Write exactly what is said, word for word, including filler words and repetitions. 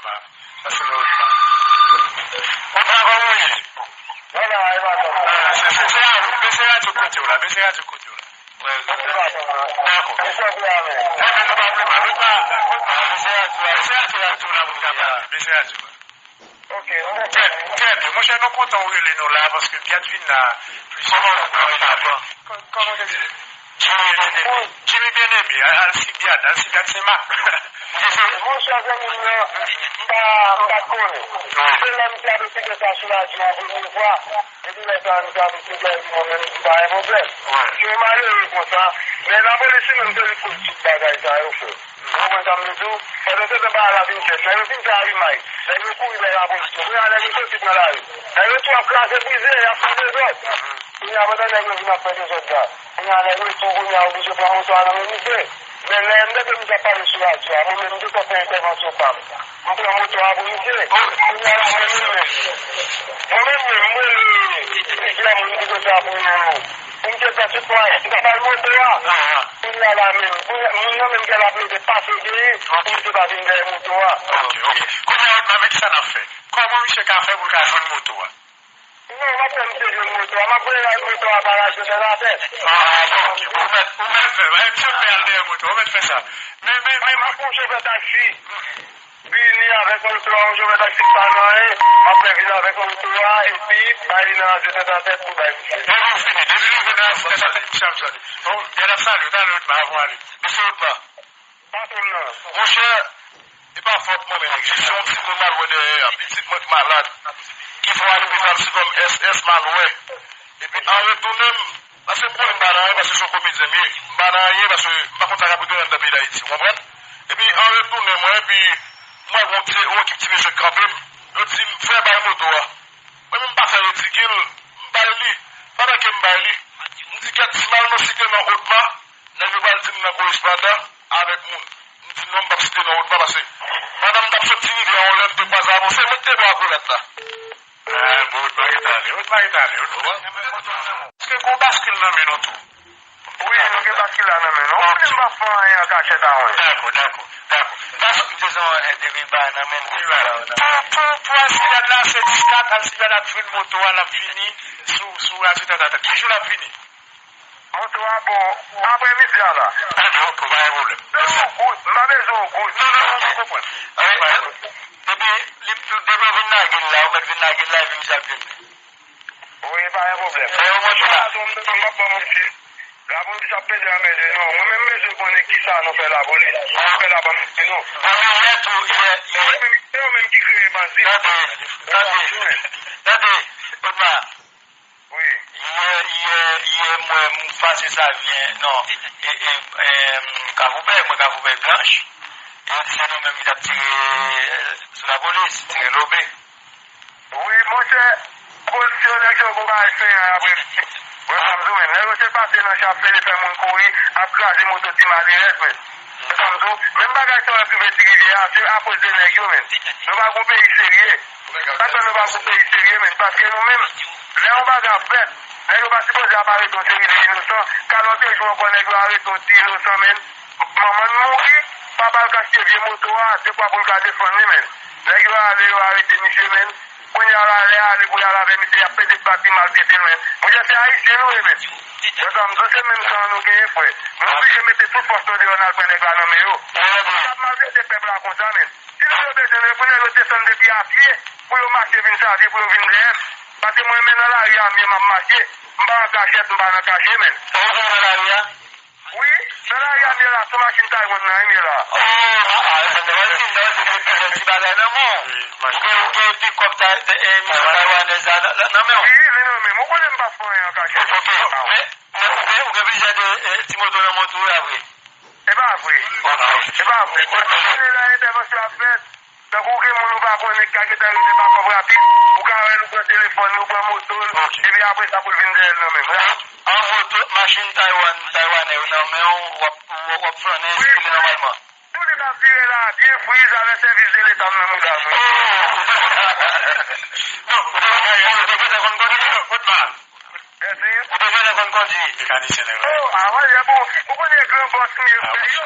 Sa se lòt pa. Ou pa kòman w ye? Mwen la, e pa tòp. Ah, se, se, se radyo, bese radyo kote w la, bese radyo kote w la. Dakò. Mwen menm nou pa vle mal, nou pa, nou pa, bese radyo la, bese radyo la pou n ka pale, bese radyo la. Ok, ok. Trè, trè byen. Monchè, nou kontan ou rele nou la, paske Biad vin la plizyè fwa. Kòman, kòman te di? Jimmy Bien-Aimé. Jimmy Bien-Aimé, Al-, Alcibiade, Alcibiade se ma. Monchè, zanmi m nan, m pa, m pa t konnen. Wi. Se lè m te ap esplike sa sou radyo an premye fwa, epi lè sa a, m te ap esplike li, mwen menm, m di pa gen pwoblèm. Wi. Se malere konsa, men lapolis li menm, se li k koz tout bagay sa yo, frè. Ou konprann sa m vle di w? Pandan se tan bagay la vin fèt, nèg yo fin fè alimay. Nèg yo kouri bay lapolis yo. Kounye a, nèg yo soti pran lari. Nèg yo tou ap kraze brize, y ap fè dezòd. Kounye a, pandan nèg yo vin ap fè dezòd la, kounye a, nèg yo tou, kounye a, oblije pran moto a nan men misye. Men lè m tande misye ap pale sou radyo a, mwen menm, m te fè entèvansyon pa m. M pran moto a pou misye. Kounye a la, mwen menm menm, mwen menm menm, mwen rele plizyè moun ki te sa pou yo. Pou m te fè tout mwayen, m ta bay moto a. Kounye a la menm, kounye a, moun nan menm gen l ap mete pase deri, pou misye pa vin dèyè moto a. Ok, ok. Kounye a, men kisa n ap fè? Kòman misye ka fè pou l ka jwenn moto a? Non, m ap fè misye jwenn moto a. M ap voye moto a pa radyo sènatè. Ah, bon, ok. Ou mèt, ou mèt fè. Misye fè al dèyè moto a. Ou mèt fè sa. Men, men, men, m ap pran yon chofè taksi. Vini avèk moto a, yon jou mèt ak sit pa nan anyen, m ap fè vin avèk moto a, epi bay li nan radyo tèt a tèt pou bay misye. Depi w fini, depi nou vin nan radyo tèt a tèt, misye ap jwenn. Bon, byen ap salye w talè, Otma, avan w ale. Mesye Otma. Patwon m nan. Monchè, e pa fòt mwen, men jis se yon timoun m al wè dèyè a, pitit mwen k malad, ki fè w al lopital, se kòm S S m al wè. Epi an retounen m, Paske m konnen m pa nan anyen, paske se yon komedyen m ye. M pa nan anyen, paske m pa konn sa k ap rive anndan peyi Dayiti, ou konprann? Epi, an retounen mwen, epi m wè gon ti, yon ekip ti mesye k kanpe m. Yo di m, "Frè, bay moto a." Mwen menm, m pa fè ridikil, m bay li. Pandan ke m bay li, m di, "Gèt, si m al nan Site nan Otma, nèg yo pral di m nan korespondan avèk moun." M di, "Non, m p ap site non Otma, paske pandan m t ap soti rive yon lè, m te kwaze avè w, se mwen ki te bò akwolat la." Ah, bon, Otma ret ale, Otma ret ale, Otma. Èske gon baskil nan men nou tou? Wi, nou gen baskil la nan men nou. Ok. Mwen menm m pa fè anyen an kachèt a mwen. Dakò, dakò, dakò. Paske m te zon depi ba nan men m. Pou, pou, pou Alcibiade la, se dis kat, Alcibiade ap jwenn moto a, l ap vini sou, sou radyo tèt a tèt. Ki jou l ap vini? Moto a, bon, aprè midi a la. Ah, non, ok, pa gen pwoblèm. Bezwen yon goud, m pa bezwen yon goud. Non, non, non, m konprann. Ah, wi, depi, depi w vin lage l la, ou mèt vin lage l la, epi misye ap vin. Wi, pa gen pwoblèm. Fè yon moto la. M ap ban misye. Lapolis ap pede anmède nou. Mwen menm, m bezwen konnen kisa nou fè lapolis. Nou fè lapolis, non. Bon, men yè tou, yè, yè. Se yo menm ki kreye bandi. Tande, tande, tande, Otma. Wi. Yè, yè, yè, mwen, m fase sa vyen, non, e, e, e, Kafou Pè, mwen Kafou Pè Blanch. E yo di se nou menm ki t ap tire, e, sou lapolis, tire lobe. Wi, monchè, polis yo, nèg yo gon bagay fè apre. Wè sa m di w, men, nèg yo se pase nan chapele fè moun kouri, ap kraze moto ti malerèz, men. Wè sa m di w, menm bagay sa yo ap rive Ti Rivyè a, se akoz de nèg yo, men. Nou pa gon peyi serye. Sa k fè nou pa gon peyi serye, men, paske nou menm, lè yon bagay ap fèt, nèg yo pa sipoze ap arete yon seri de inosan. Ka lòt jou ankò, nèg yo arete yon ti inosan, men. Manman l mouri, papa l k achte vye moto a, se kwa pou l ka defann li, men. Nèg yo ale, yo arete misye, men. Kounye a la, lè ale pou y al avè misye, y ap pede bat li, maltrete l, men. Monchè, se Ayisyen nou ye, men. Wè sa m di w, se menm san nou genyen, frè. Nou oblije mete tout fòs nou deyò, n al pran nèg la nan men yo. N ap maltrete pèp la konsa, men. Si nèg yo bezwen nou, e pou nèg yo desann depi a pye, pou yo mache vin Savyen, pou yo vin dèyè m. Paske mwen menm nan lari a m ye, m ap mache. M pa nan kachèt, m pa nan kache, men. Ou nan lari a? Wi, nan lari a m ye la, sou machin Taiwan nan m ye la. Oh, ah, ah, sa te wè si, sa te wè si gen plizyè ti bagay nan men w. Ou gen, ou gen pikòp ta, e, misyon taiwanèz la nan, nan, nan men w. Wi, li nan men m. Ou konnen m pa fè anyen an kachèt. Ok, men, men, men ou gen plizyè de, e, ti moto nan men w tou, wi, apre. E pa vre. Ok. E pa vre. Kote la entèvansyon ap fèt? Tankou gen moun ou pa konnen k ka gentan rete pa kòb rapid, ou ka wè l, ou pran telefòn li, ou pran moto l, epi apre sa pou l vin dèyè l nan men m. An gwo, tout machin Taiwan, taiwanè yo nan men w, w ap, w ap, w ap flannen, sikile nòmalman. Tout li t ap vire la, byen friz avèk sèvis de leta m nan mouda m, wi. Oh! Non, ou te gentan konn kondui, Otma. Mèsi. Ou te gentan konn kondui. Mekanisyen nèg la. Oh, avan yè, bon, ou konnen gran bòs m ye, frè yo.